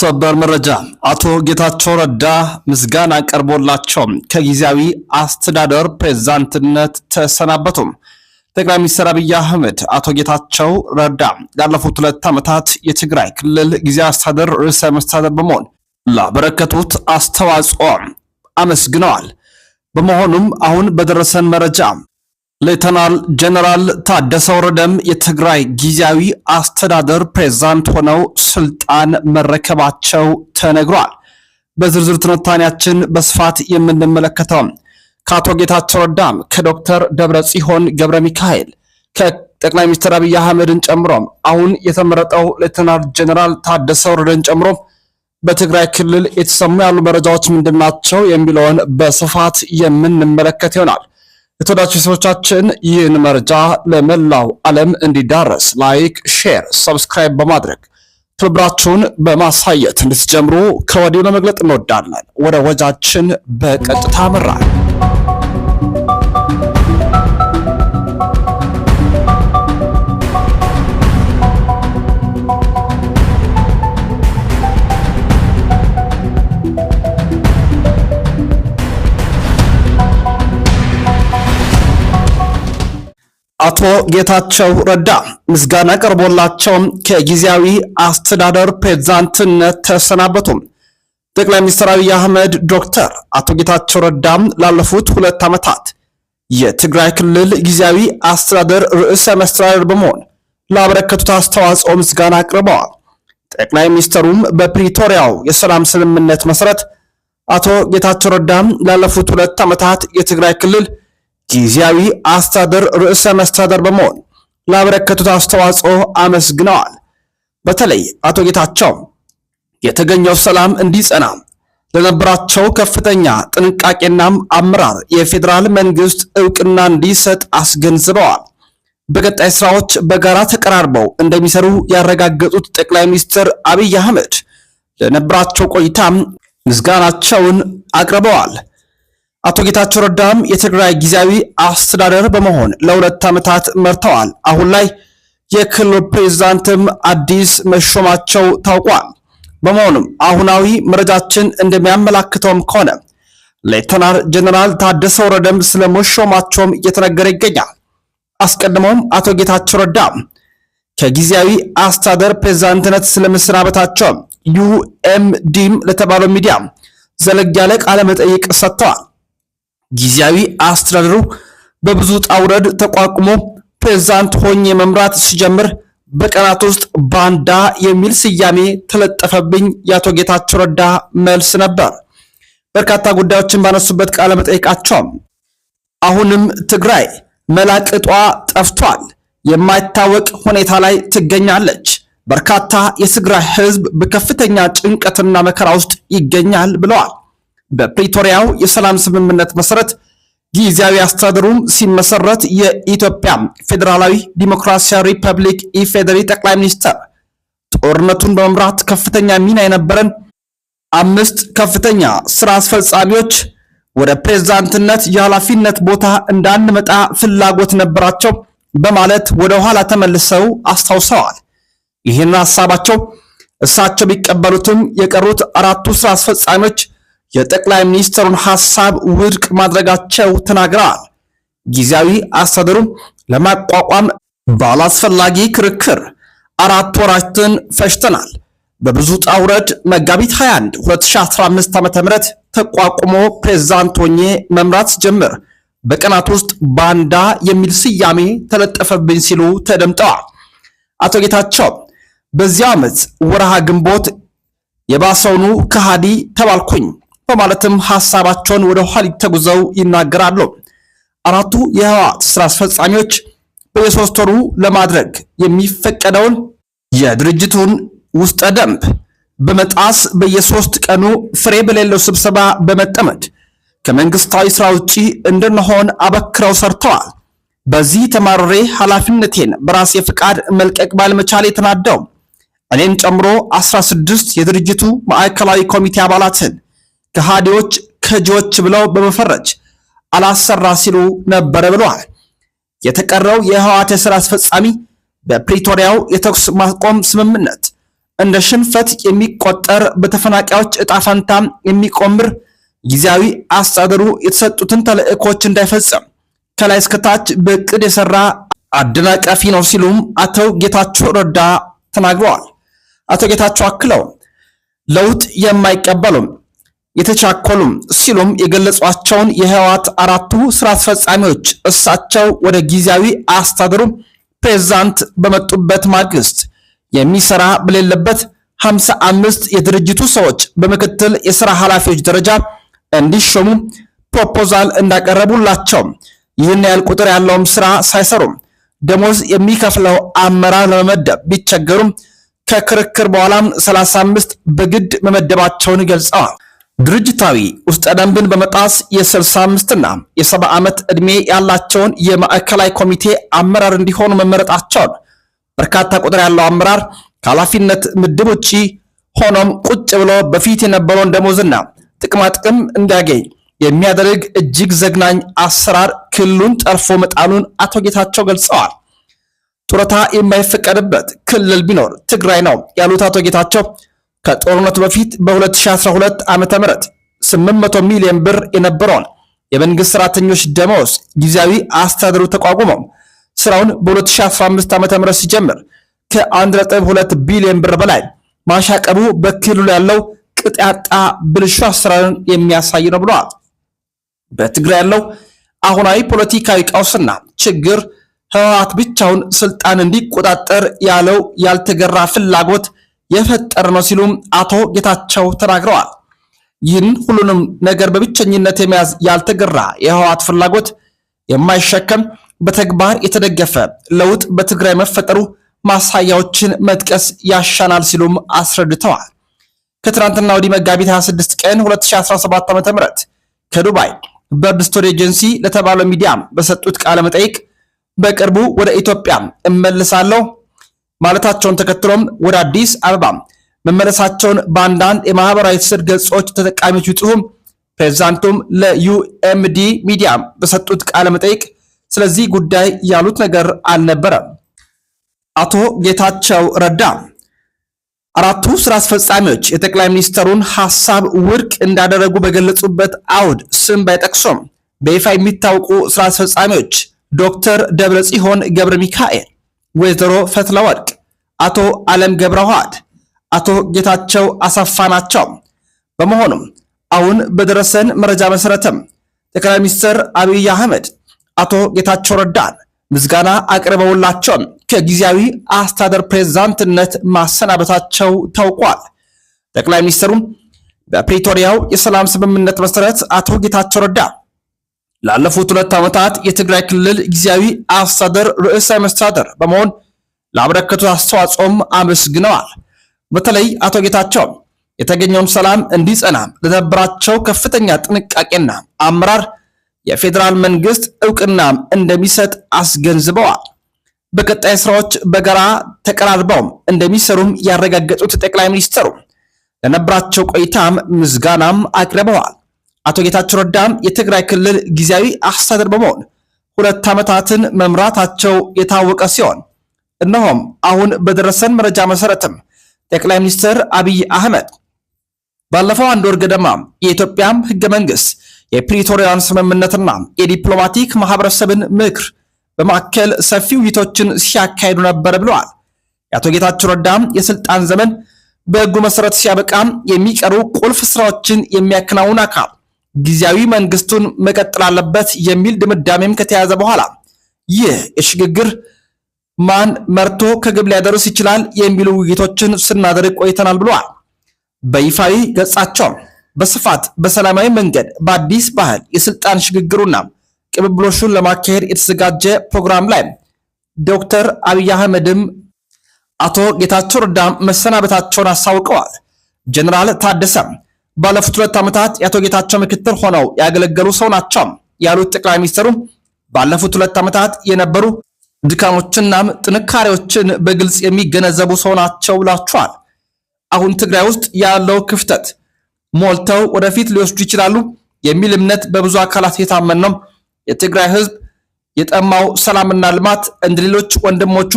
ሰበር መረጃ፣ አቶ ጌታቸው ረዳ ምስጋና ቀርቦላቸው ከጊዜያዊ አስተዳደር ፕሬዝዳንትነት ተሰናበቱ። ጠቅላይ ሚኒስትር አብይ አህመድ አቶ ጌታቸው ረዳ ላለፉት 2 ዓመታት የትግራይ ክልል ጊዜያዊ አስተዳደር ርዕሰ መስተዳደር በመሆን ላበረከቱት አስተዋጽኦ አመስግነዋል። በመሆኑም አሁን በደረሰን መረጃ ሌተናል ጀነራል ታደሰ ወረደም የትግራይ ጊዜያዊ አስተዳደር ፕሬዝዳንት ሆነው ስልጣን መረከባቸው ተነግሯል። በዝርዝር ትንታኔያችን በስፋት የምንመለከተው ከአቶ ጌታቸው ረዳም፣ ከዶክተር ደብረ ጽዮን ገብረ ሚካኤል፣ ከጠቅላይ ሚኒስትር አብይ አህመድን ጨምሮ አሁን የተመረጠው ሌተናል ጀነራል ታደሰ ወረደን ጨምሮ በትግራይ ክልል የተሰሙ ያሉ መረጃዎች ምንድናቸው የሚለውን በስፋት የምንመለከት ይሆናል። የተወዳችሁ ሰዎቻችን፣ ይህን መረጃ ለመላው ዓለም እንዲዳረስ like፣ share፣ subscribe በማድረግ ትብብራችሁን በማሳየት እንድትጀምሩ ከወዲሁ ለመግለጥ እንወዳለን። ወደ ወጃችን በቀጥታ አመራን። አቶ ጌታቸው ረዳ ምስጋና ቀርቦላቸው ከጊዜያዊ አስተዳደር ፕሬዝዳንትነት ተሰናበቱ። ጠቅላይ ሚኒስትር አብይ አህመድ ዶክተር አቶ ጌታቸው ረዳም ላለፉት 2 ዓመታት የትግራይ ክልል ጊዜያዊ አስተዳደር ርዕሰ መስተዳደር በመሆን ላበረከቱት አስተዋጽኦ ምስጋና አቅርበዋል። ጠቅላይ ሚኒስትሩም በፕሪቶሪያው የሰላም ስምምነት መሰረት አቶ ጌታቸው ረዳም ላለፉት 2 ዓመታት የትግራይ ክልል ጊዜያዊ አስተዳደር ርዕሰ መስተዳደር በመሆን ላበረከቱት አስተዋጽኦ አመስግነዋል። በተለይ አቶ ጌታቸው የተገኘው ሰላም እንዲጸና ለነበራቸው ከፍተኛ ጥንቃቄናም አመራር የፌዴራል መንግስት እውቅና እንዲሰጥ አስገንዝበዋል። በቀጣይ ስራዎች በጋራ ተቀራርበው እንደሚሰሩ ያረጋገጡት ጠቅላይ ሚኒስትር አብይ አህመድ ለነበራቸው ቆይታ ምስጋናቸውን አቅርበዋል። አቶ ጌታቸው ረዳም የትግራይ ጊዜያዊ አስተዳደር በመሆን ለ2 ዓመታት መርተዋል። አሁን ላይ የክልሉ ፕሬዝዳንትም አዲስ መሾማቸው ታውቋል። በመሆኑም አሁናዊ መረጃችን እንደሚያመላክተውም ከሆነ ሌተናል ጀነራል ታደሰ ወረደም ስለመሾማቸውም እየተነገረ ይገኛል። አስቀድመውም አቶ ጌታቸው ረዳ ከጊዜያዊ አስተዳደር ፕሬዝዳንትነት ስለመሰናበታቸው ዩኤምዲም ለተባለው ሚዲያ ዘለግ ያለ ቃለ መጠይቅ ሰጥተዋል። ጊዜያዊ አስተዳደሩ በብዙ ውጣ ውረድ ተቋቁሞ ፕሬዝዳንት ሆኜ መምራት ሲጀምር በቀናት ውስጥ ባንዳ የሚል ስያሜ ተለጠፈብኝ የአቶ ጌታቸው ረዳ መልስ ነበር። በርካታ ጉዳዮችን ባነሱበት ቃለ መጠይቃቸው አሁንም ትግራይ መላቅጧ ጠፍቷል፣ የማይታወቅ ሁኔታ ላይ ትገኛለች፣ በርካታ የትግራይ ሕዝብ በከፍተኛ ጭንቀትና መከራ ውስጥ ይገኛል ብለዋል። በፕሪቶሪያው የሰላም ስምምነት መሰረት ጊዜያዊ አስተዳደሩም ሲመሰረት የኢትዮጵያ ፌዴራላዊ ዲሞክራሲያዊ ሪፐብሊክ ኢፌዴሪ ጠቅላይ ሚኒስትር ጦርነቱን በመምራት ከፍተኛ ሚና የነበረን አምስት ከፍተኛ ስራ አስፈጻሚዎች ወደ ፕሬዝዳንትነት የኃላፊነት ቦታ እንዳንመጣ ፍላጎት ነበራቸው በማለት ወደ ኋላ ተመልሰው አስታውሰዋል። ይህን ሀሳባቸው እሳቸው ቢቀበሉትም የቀሩት አራቱ ስራ አስፈጻሚዎች የጠቅላይ ሚኒስትሩን ሐሳብ ውድቅ ማድረጋቸው ተናግረዋል። ጊዜያዊ አስተዳደሩ ለማቋቋም ባላስፈላጊ ክርክር 4 ወራትን ፈጅተናል። በብዙ ውጣ ውረድ መጋቢት 21 2015 ዓ.ም ተቋቁሞ ፕሬዝዳንት ሆኜ መምራት ጀምር በቀናት ውስጥ ባንዳ የሚል ስያሜ ተለጠፈብኝ ሲሉ ተደምጠዋል። አቶ ጌታቸው በዚያ ዓመት ወርሃ ግንቦት የባሰውኑ ከሃዲ ተባልኩኝ በማለትም ሀሳባቸውን ወደ ኋሊት ተጉዘው ይናገራሉ። አራቱ የህወሓት ስራ አስፈጻሚዎች በየ3 ወሩ ለማድረግ የሚፈቀደውን የድርጅቱን ውስጠ ደንብ በመጣስ በየ3 ቀኑ ፍሬ በሌለው ስብሰባ በመጠመድ ከመንግስታዊ ስራ ውጪ እንድንሆን አበክረው ሰርተዋል። በዚህ ተማርሬ ኃላፊነቴን በራሴ ፍቃድ መልቀቅ ባለመቻሌ የተናደው እኔን ጨምሮ 16 የድርጅቱ ማዕከላዊ ኮሚቴ አባላትን ከሃዲዎች፣ ከጂዎች ብለው በመፈረጅ አላሰራ ሲሉ ነበረ ብለዋል። የተቀረው የህወሓት የስራ አስፈጻሚ በፕሪቶሪያው የተኩስ ማቆም ስምምነት እንደ ሽንፈት የሚቆጠር በተፈናቃዮች እጣ ፈንታ የሚቆምር ጊዜያዊ አስተዳደሩ የተሰጡትን ተልዕኮች እንዳይፈጽም ከላይ እስከታች በእቅድ የሰራ አደናቃፊ ነው ሲሉም አቶ ጌታቸው ረዳ ተናግረዋል። አቶ ጌታቸው አክለው ለውጥ የማይቀበሉም የተቻኮሉም ሲሉም የገለጿቸውን የህወሓት አራቱ ስራ አስፈጻሚዎች እሳቸው ወደ ጊዜያዊ አስተዳደሩ ፕሬዝዳንት በመጡበት ማግስት የሚሰራ በሌለበት 55 የድርጅቱ ሰዎች በምክትል የስራ ኃላፊዎች ደረጃ እንዲሾሙ ፕሮፖዛል እንዳቀረቡላቸው ይህን ያህል ቁጥር ያለውም ስራ ሳይሰሩም ደሞዝ የሚከፍለው አመራር ለመመደብ ቢቸገሩም ከክርክር በኋላም 35 በግድ መመደባቸውን ገልጸዋል። ድርጅታዊ ውስጠ ደንብን በመጣስ የ65 እና የ70 ዓመት ዕድሜ ያላቸውን የማዕከላዊ ኮሚቴ አመራር እንዲሆኑ መመረጣቸውን በርካታ ቁጥር ያለው አመራር ከኃላፊነት ምድብ ውጪ ሆኖም ቁጭ ብሎ በፊት የነበረውን ደሞዝና ጥቅማጥቅም እንዲያገኝ የሚያደርግ እጅግ ዘግናኝ አሰራር ክልሉን ጠርፎ መጣሉን አቶ ጌታቸው ገልጸዋል። ጡረታ የማይፈቀድበት ክልል ቢኖር ትግራይ ነው ያሉት አቶ ጌታቸው ከጦርነቱ በፊት በ2012 ዓ.ም 800 ሚሊዮን ብር የነበረውን የመንግስት ሰራተኞች ደመወዝ ጊዜያዊ አስተዳደሩ ተቋቁሞ ስራውን በ2015 ዓ.ም ሲጀምር ከ1.2 ቢሊዮን ብር በላይ ማሻቀቡ በክልሉ ያለው ቅጥ ያጣ ብልሹ አሰራርን የሚያሳይ ነው ብለዋል። በትግራይ ያለው አሁናዊ ፖለቲካዊ ቀውስና ችግር ህወሓት ብቻውን ስልጣን እንዲቆጣጠር ያለው ያልተገራ ፍላጎት የፈጠረ ነው ሲሉም አቶ ጌታቸው ተናግረዋል። ይህን ሁሉንም ነገር በብቸኝነት የመያዝ ያልተገራ የህወሓት ፍላጎት የማይሸከም በተግባር የተደገፈ ለውጥ በትግራይ መፈጠሩ ማሳያዎችን መጥቀስ ያሻናል ሲሉም አስረድተዋል። ከትናንትና ወዲህ መጋቢት 26 ቀን 2017 ዓ.ም ከዱባይ በርድ ስቶሪ ኤጀንሲ ለተባለው ሚዲያ በሰጡት ቃለ መጠይቅ በቅርቡ ወደ ኢትዮጵያ እመልሳለሁ ማለታቸውን ተከትሎም ወደ አዲስ አበባ መመለሳቸውን በአንዳንድ የማህበራዊ ትስስር ገጾች ተጠቃሚዎች ቢጽፉም ፕሬዝዳንቱም ለዩኤምዲ ሚዲያ በሰጡት ቃለ መጠይቅ ስለዚህ ጉዳይ ያሉት ነገር አልነበረም። አቶ ጌታቸው ረዳ አራቱ ስራ አስፈጻሚዎች የጠቅላይ ሚኒስትሩን ሐሳብ ውድቅ እንዳደረጉ በገለጹበት አውድ ስም ባይጠቅሱም በይፋ የሚታወቁ ስራ አስፈጻሚዎች ዶክተር ደብረጽዮን ገብረ ሚካኤል፣ ወይዘሮ ፈትለወርቅ፣ አቶ አለም ገብረዋህድ፣ አቶ ጌታቸው አሰፋ ናቸው። በመሆኑም አሁን በደረሰን መረጃ መሰረትም ጠቅላይ ሚኒስትር አብይ አህመድ አቶ ጌታቸው ረዳን ምስጋና አቅርበውላቸው ከጊዜያዊ አስተዳደር ፕሬዝዳንትነት ማሰናበታቸው ታውቋል። ጠቅላይ ሚኒስትሩም በፕሪቶሪያው የሰላም ስምምነት መሰረት አቶ ጌታቸው ረዳ ላለፉት 2 ዓመታት የትግራይ ክልል ጊዜያዊ አስተዳደር ርዕሰ መስተዳድር በመሆን ላበረከቱት አስተዋጽኦም አመስግነዋል። በተለይ አቶ ጌታቸው የተገኘውን ሰላም እንዲጸና ለነበራቸው ከፍተኛ ጥንቃቄና አመራር የፌዴራል መንግስት እውቅና እንደሚሰጥ አስገንዝበዋል። በቀጣይ ስራዎች በጋራ ተቀራርበው እንደሚሰሩም ያረጋገጡት ጠቅላይ ሚኒስትሩ ለነበራቸው ቆይታም ምስጋናም አቅርበዋል። አቶ ጌታቸው ረዳም የትግራይ ክልል ጊዜያዊ አስተዳደር በመሆን 2 ዓመታትን መምራታቸው የታወቀ ሲሆን እነሆም አሁን በደረሰን መረጃ መሰረትም ጠቅላይ ሚኒስትር አብይ አህመድ ባለፈው አንድ ወር ገደማ የኢትዮጵያም ህገ መንግስት የፕሪቶሪያን ስምምነትና የዲፕሎማቲክ ማህበረሰብን ምክር በማከል ሰፊ ውይይቶችን ሲያካሂዱ ነበር ብለዋል። የአቶ ጌታቸው ረዳም የስልጣን ዘመን በህጉ መሰረት ሲያበቃ የሚቀሩ ቁልፍ ስራዎችን የሚያከናውን አካል ጊዜያዊ መንግስቱን መቀጠል አለበት የሚል ድምዳሜም ከተያዘ በኋላ ይህ የሽግግር ማን መርቶ ከግብ ሊያደርስ ይችላል የሚሉ ውይይቶችን ስናደርግ ቆይተናል ብለዋል። በይፋዊ ገጻቸው በስፋት በሰላማዊ መንገድ በአዲስ ባህል የስልጣን ሽግግሩና ቅብብሎሹን ለማካሄድ የተዘጋጀ ፕሮግራም ላይ ዶክተር አብይ አህመድም አቶ ጌታቸው ረዳ መሰናበታቸውን አሳውቀዋል። ጀነራል ታደሰ ባለፉት 2 ዓመታት የአቶ ጌታቸው ምክትል ሆነው ያገለገሉ ሰው ናቸው ያሉት ጠቅላይ ሚኒስትሩ ባለፉት 2 ዓመታት የነበሩ ድካሞችና ጥንካሬዎችን በግልጽ የሚገነዘቡ ሰው ናቸው ብላቸዋል። አሁን ትግራይ ውስጥ ያለው ክፍተት ሞልተው ወደፊት ሊወስዱ ይችላሉ የሚል እምነት በብዙ አካላት የታመነ ነው። የትግራይ ሕዝብ የጠማው ሰላምና ልማት እንደሌሎች ወንድሞቹ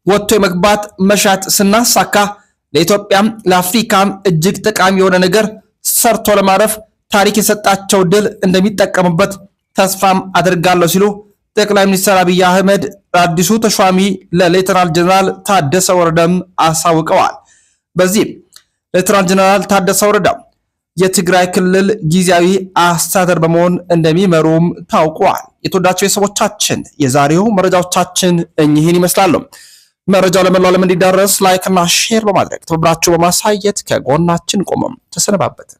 ወጥቶ የመግባት መሻት ስናሳካ ለኢትዮጵያም ለአፍሪካም እጅግ ጠቃሚ የሆነ ነገር ሰርቶ ለማለፍ ታሪክ የሰጣቸው ድል እንደሚጠቀሙበት ተስፋም አድርጋለሁ ሲሉ ጠቅላይ ሚኒስትር አብይ አህመድ አዲሱ ተሿሚ ለሌተናል ጀነራል ታደሰ ወረደም አሳውቀዋል። በዚህም ሌተናል ጀነራል ታደሰ ወረደ የትግራይ ክልል ጊዜያዊ አስተዳደር በመሆን እንደሚመሩም ታውቋል። የተወዳቸው የሰቦቻችን የዛሬው መረጃዎቻችን እኚህን ይመስላሉ። መረጃው ለመላው ዓለም እንዲዳረስ like እና share በማድረግ ትብብራችሁ በማሳየት ከጎናችን ቆመም ተሰነባበትን።